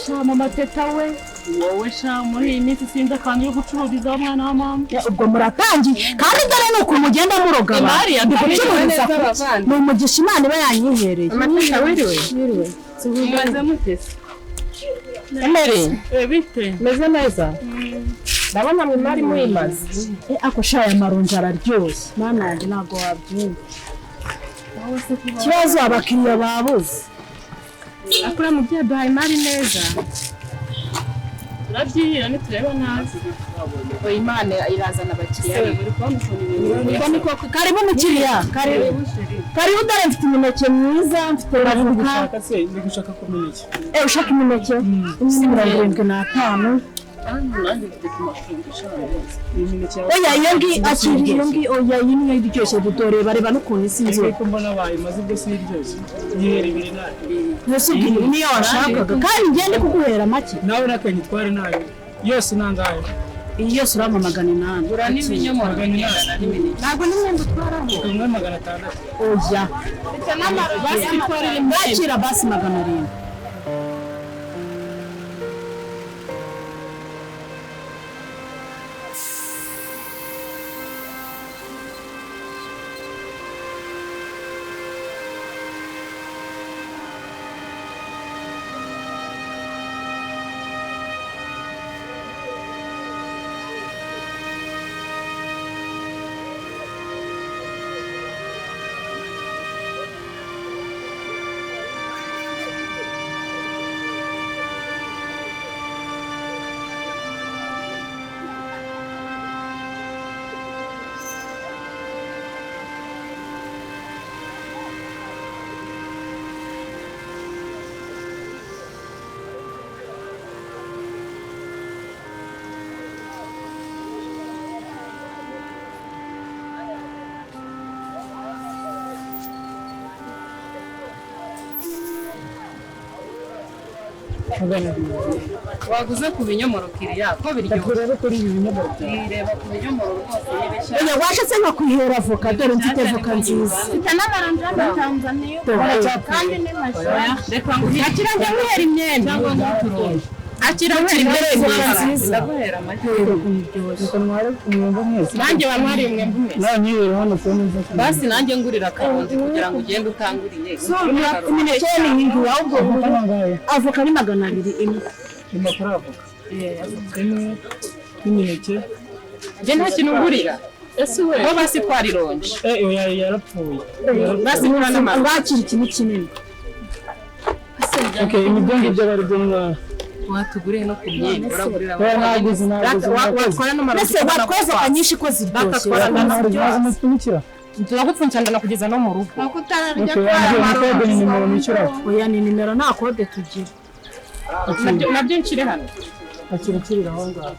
Sha mama Teta we, wowe sha muri iyi minsi sinzi akantu yo gucururiza mwana wa mama. Ubwo muratangiye kandi dore ni ukuntu mugenda muroga Imari abantu. yaducururiza Gucururiza ni umugisha Imana iba yanyihereye. Amateka wiriwe. Wiriwe. Mumeze mute se? Emeri, Bite? meze neza. Ndabona mwe mwari muyimaze. Ako sha aya maronji araryoshye. Mana yanjye ntabwo wabyumva. Ikibazo abakiriya babuze. Akura mu byo duhaye imari neza. Turabyihira nitureba nabi. Oya Imana irazana abakiriya. Uri kubona ukuntu ibintu Ubwo ni koko karibu mukiriya. Karibu. Karibu dore mfite imineke myiza, mfite avoka. Gushaka se ndi gushaka ku mineke. Ushaka imineke? Imwe 75. Nanjye mfite ku mashuri sha. Iyi mineke yawe. Oya iyo ngi akiri iyo ngi oya iyi niyo iryoshye dore bareba n'ukuntu isi inzobe. Ariko mbona bayimaze ubwo si iryoshye. Yihera ibiri nayo. Mbese ubwo niyo washakaga kandi ngende kuguhera make. Nawe nakanyitware nayo. Yose nangahe? Iyi yose urampa 800. Gura n'ibinyomoro bigendana n'imineke. Ntabwo n'imyenda utwaraho. Umwe 600. Oya. Basi itwarira imyenda. Bakira basi 700. Waguze ku binyomoro kiriya ko biryoshye. Rero kuri ibi binyomoro byawe. Reba ku binyomoro rwose ni bishya. Oya washatse nkakwihera avoka dore mfite avoka nziza. Mfite n'amaronji y'amatanzaniya kandi ni mashya. Reka nguhe. Akira njya nguhera imyenda. Cyangwa nguturonje. Akira nguhera imyenda nziza. Ndaguhera amagi. Reka ntware umwembe mwese. Nanjye bantware umwembe mwese. Nawe nyihera hano kubona nza. Basi nanjye ngurira akaronji kugira ngo ugende utanguriye. Imineke ni nyingi ahubwo avoka ni 200 imwe. Nyuma kuri avoka. Imwe n'imineke. Njye nta kintu ngurira. Ese we. Bo basi twarironje. Oya yarapfuye. Basi ngura n'amaronji. Bakira ikintu kinini. Okay, ibyo ngibyo bari byo mwana. Watuguriye no ku myenda uragurira Naguze naguze. Watwara n'amaronji. Mbese watwaza akanyinshi ko ziryoshye. Ntabwo Turagupfunyikira ndanakugeza no mu rugo. Nuko utararya kode ni nimero nishyura. Oya ni nimero nta kode tugira. Nabyo nshire hano. Akira aho ngaho.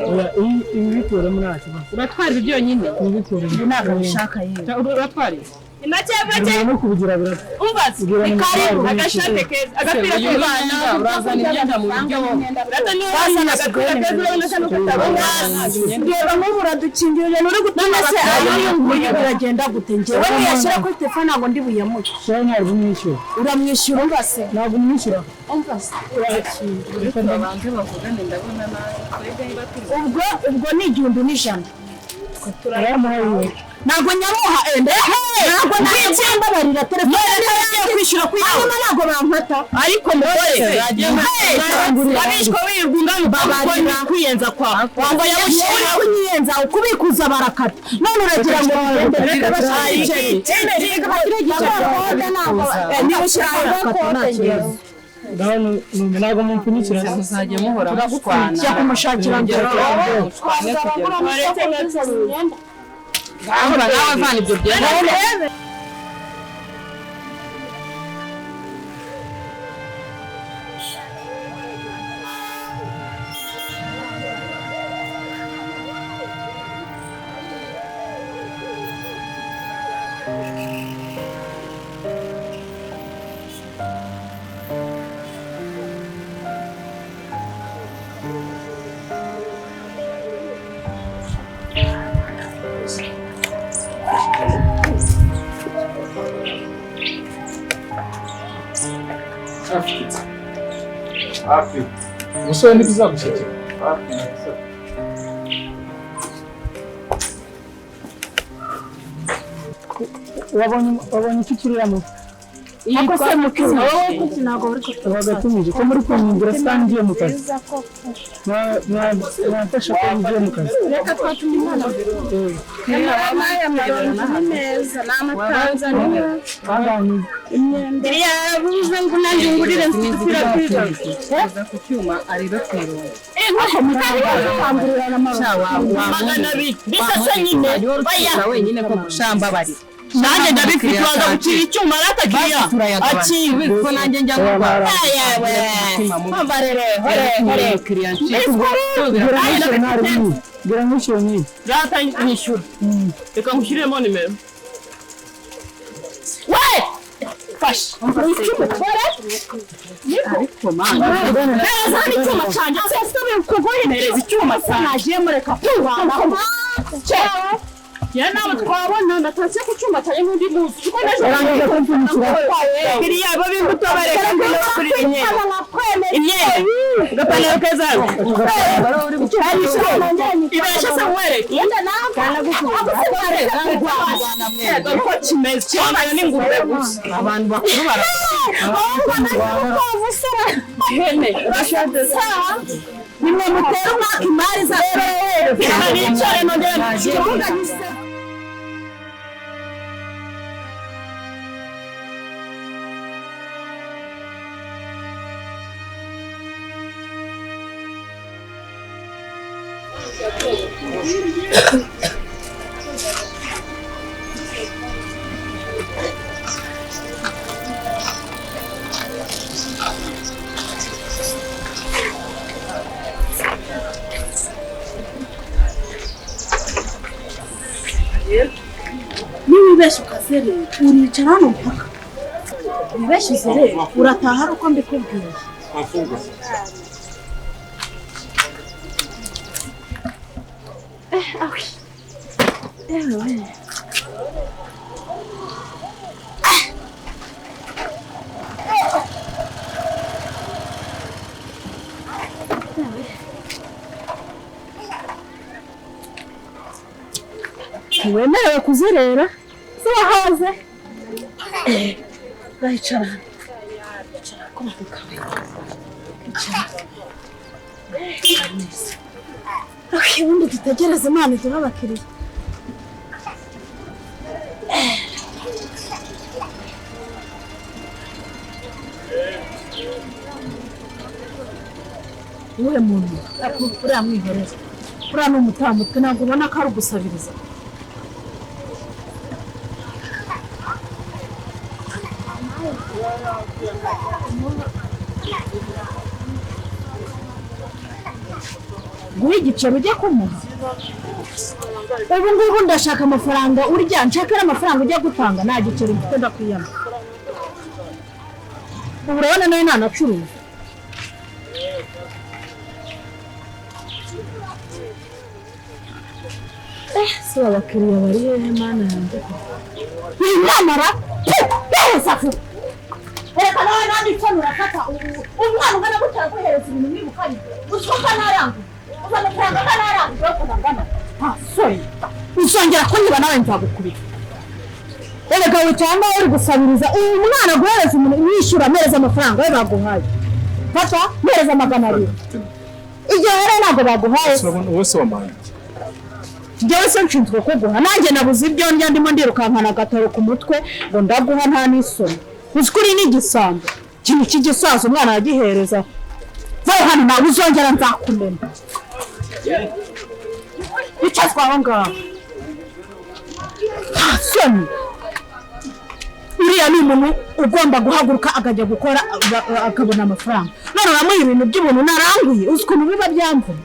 Oya ibi bikuremo nta kibazo. Uratwara ibi byonyine. Ibi bikuremo. Ibi ntabwo abishaka yewe. Uratwara ibi. Make make. No kubigira birapfa. Umbaze. Karibu agashate keza agapira k'abana urazana imyenda mu buryo bazana agapira keza urabona ko katabona. Reba nk'ubu uradukingirije uri gutuma se ayo nguyu biragenda gute njyewe niyashyira kuri telefone ntabwo ndi buyamuke. Shaho ntabwo umwishyura. Uramwishyura umva se. Ntabwo umwishyura. Umva se. Reka babanze bavugane ndabona nawe twebwe niba turi Ubwo ni 1100. Aramuhaye. Ntabwo nyamuha ende. Ntabwo ntabwo telefone niyo kwishyura kuri hanyuma ntabwo bankata. Ariko mugore abishwa wirirwa ungana babarira kwiyenza kwawe. Wambaye abushyira kunyiyenza ukubikuza barakata. None uragira ngo reka bashayike. Niba ushyiraho barakata nta kibazo. Ntabwo mupfunyikira. Muzajya muhora mushwana. Jya kumushakira ngero. Ahora nawe vana ibyo byenda. Hafi. Umusore ntibizagushyikira. Hafi. Wabonye icyo ukiriramo? Ako se mukizi wowe kuki ntabwo uri Wagatumije ko muri kunyingira sita ngiye mu kazi. Mwamfasha ko ngiye mu kazi. Reka twatumye imana. Nyamara amaronji ni meza n'amatanzaniya. Imyenda yarabuze ngo nanjye ngurire mfite udupira twiza. Ku cyuma arebe ku irungu. Magana abiri bisa se nyine Oya wenyine ko gushambabarira. Nanjye ndabifite uraza gukira icyuma aratakiriya akiwe ko nanjye njya ngurwa. Yewe mbarere hore hore Gira nkwishyure nyine. Rata nyishyura. Reka nkushyiremo nimero. We! Fasha. Icyuma kore. Ariko mana. Mpereza hano icyuma cyanjye. Mpereza icyuma cyanjye. Nagiye mureka kurwana. Ya nawe twabona natashye ku cyuma cyanjye n'undi munsi. Kuko n'ejo Urangije kumpfunyikira. Kiriya bo b'imbuto bareka ngwino kuri imyenda. Imyenda. Agapantaro keza. Ibeshe se nkwereke. Uko kimeze cyambaye n'ingurube gusa. Abantu bakuru bara. Ihene. Nimwe mutera umwaka imari za Reka nicare nongere ikibuga. Niba wibeshye ukazerera uricara hano mpaka wibeshye uzerera urataha ari uko mbikubwiye. Ntiwemerewe kuzerera wahaze urayicara icara ku mufuka icara neza. Ubundi dutegereze Imana iduhe abakiriya. Uwuhe muntu uriya mwihorere uriya ni umutamutwe ntabwo ubona ko ari ugusabiriza. Guha igiceri ujya kumuha ubu ngubu ndashaka amafaranga urya nshaka n'amafaranga ujya gutanga nta giceri mfite ndakwiyama. Ubu urabona nawe ntanacuruza. Si abakiriya bari hehe mana yanjye? Uyu mwana ra pereza vuba. Reka nawe nandi nsoni urafata umwana ungana gutya araguhereza ibintu niba ukabije uzi ko kanaranguye uzi amafaranga kanaranguye yo kunangana nta soni uzongera kunyiba nawe nzagukubita. Erega wicara ngaho uri gusabiriza uyu mwana aguhereza umuntu wishyura ampereza amafaranga we baguhaye. Fata mpereza 200. Igihe rero ntabwo baguhaye. Wese wampaye. Njyewe se nshinzwe kuguha nanjye nabuze ibyo ndya ndimo ndirukankana agataro ku mutwe ngo ndaguha nta n'isoni. Uzi ko uri n'igisambo ikintu cy'igisaza umwana aragihereza. Vayo hano nawe uzongera nzakumena. Icazwa aho ngaho nta soni. Uriya ni umuntu ugomba guhaguruka akajya gukora akabona amafaranga none uramuha ibintu by'ubuntu naranguye uzi ukuntu biba byamvuna.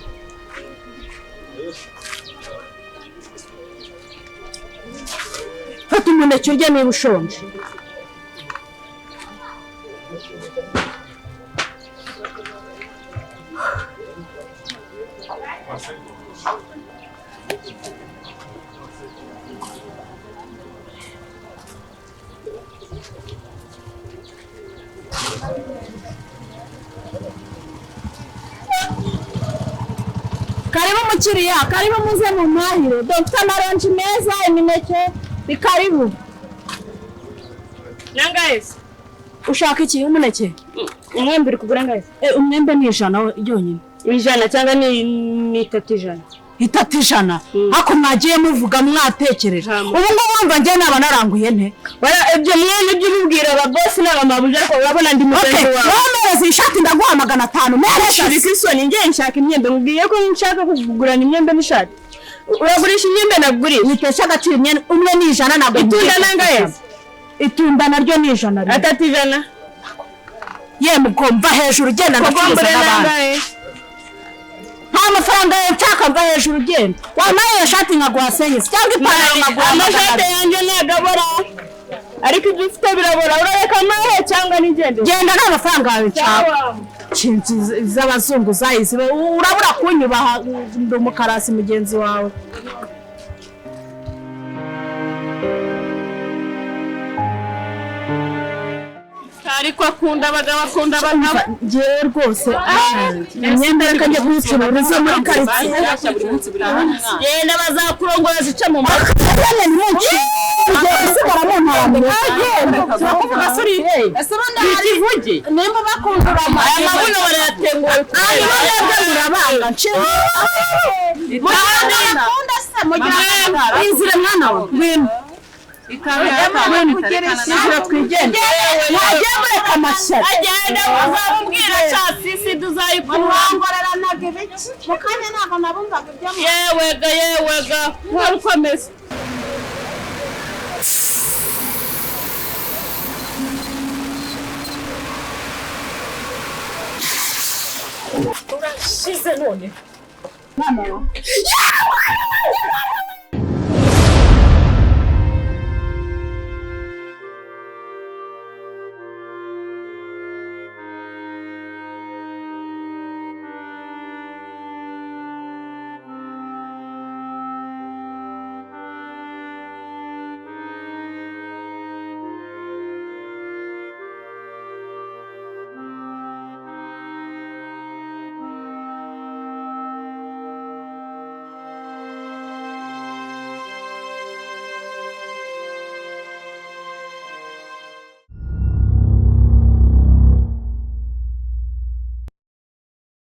Fata umuneke urye niba ushonje. Karibu mukiriya, karibu muze mu mahire. Dufite amaronji meza, imineke, ni karibu. Nangahe? Ushaka iki umuneke? Umwembe uri kugura angahe? Umwembe ni 100 yonyine. 100 cyangwa ni 300? 300. Ako mwagiye muvuga mwatekereje. Ubu ngubu urumva njye naba naranguye nte? Wala ibyo mwene ibyo ubibwira aba boss n'abamabuja ariko urabona ndi mugenzi wawe. Womereza ishati ndaguha 500. Mereza isoni njye nshaka imyembe nkubwiye ko nshaka kugurana imyembe n'ishati. Uragurisha imyembe nagurisha. Nitesha agaciro imyembe umwe ni 100 ntabwo. Itunda nangahe? Itunda naryo ni 100. 300. Ye mugomba hejuru ugenda ndacuruza n'abandi. Nta mafaranga yawe nshaka mva hejuru ugenda. Wampaye iyo shati nkaguha senyisi cyangwa ipantaro nkaguha amashati yanjye nagabora. Ariko ibyo ufite birabora urareka amahe cyangwa nigende. Genda nta mafaranga yawe nshaka. Cinzi z'abazungu zayizi urabura kunyubaha ndi umukarasi mugenzi wawe. Ariko akunda abagabo akunda abagabo. Njyewe rwose imyenda reka njye kuyicururiza muri karitsiye. Genda bazakurongora zice mu mutwe. Nimba bakundura aya mabuno barayatenguye. Inzira mwana wa ngwino. Inzira twigende. Mwagiye mureka amashyari. Agenda uzamubwira cya sisi tuzayikura. Mwangoreranaga ibiki? Mu kanya ntabwo nabumvaga ibyo Yewega yewega wari ukomeze. Urashize none. Mama.